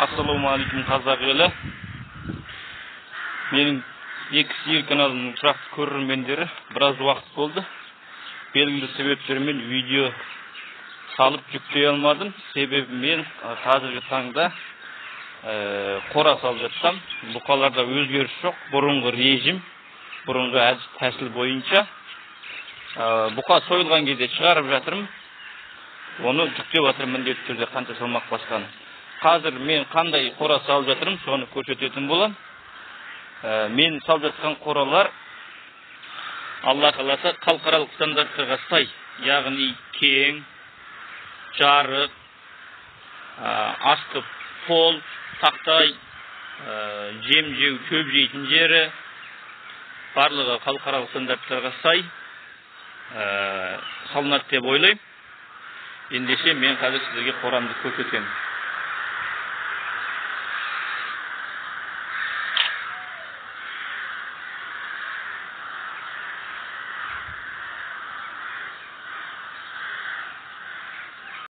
Ассалаумағалейкум, қазақ елі. Менің екі сиыр каналының тұрақты көрермендері, біраз уақыт болды. Белгілі себептермен видео салып жүктей алмадым. Себебі мен қазіргі таңда қора салып жатсам, бұқаларда өзгеріс жоқ. Бұрынғы режим, бұрынғы әдіс тәсіл бойынша бұқа сойылған кезде шығарып жатырмын. Оны жүктеп жатырмын міндетті түрде, қанша салмақ басқанын. Қазір мен қандай қора салып жатырмын, соны көрсететін боламын. Мен салып жатқан қоралар Алла қаласа халықаралық стандарттарға сай, яғни кең, жарық, асты пол, тақтай, жем жеу, шөп жейтін жері, барлығы халықаралық стандарттарға сай салынады деп ойлаймын. Ендеше мен қазір сіздерге қорамды көрсетемін.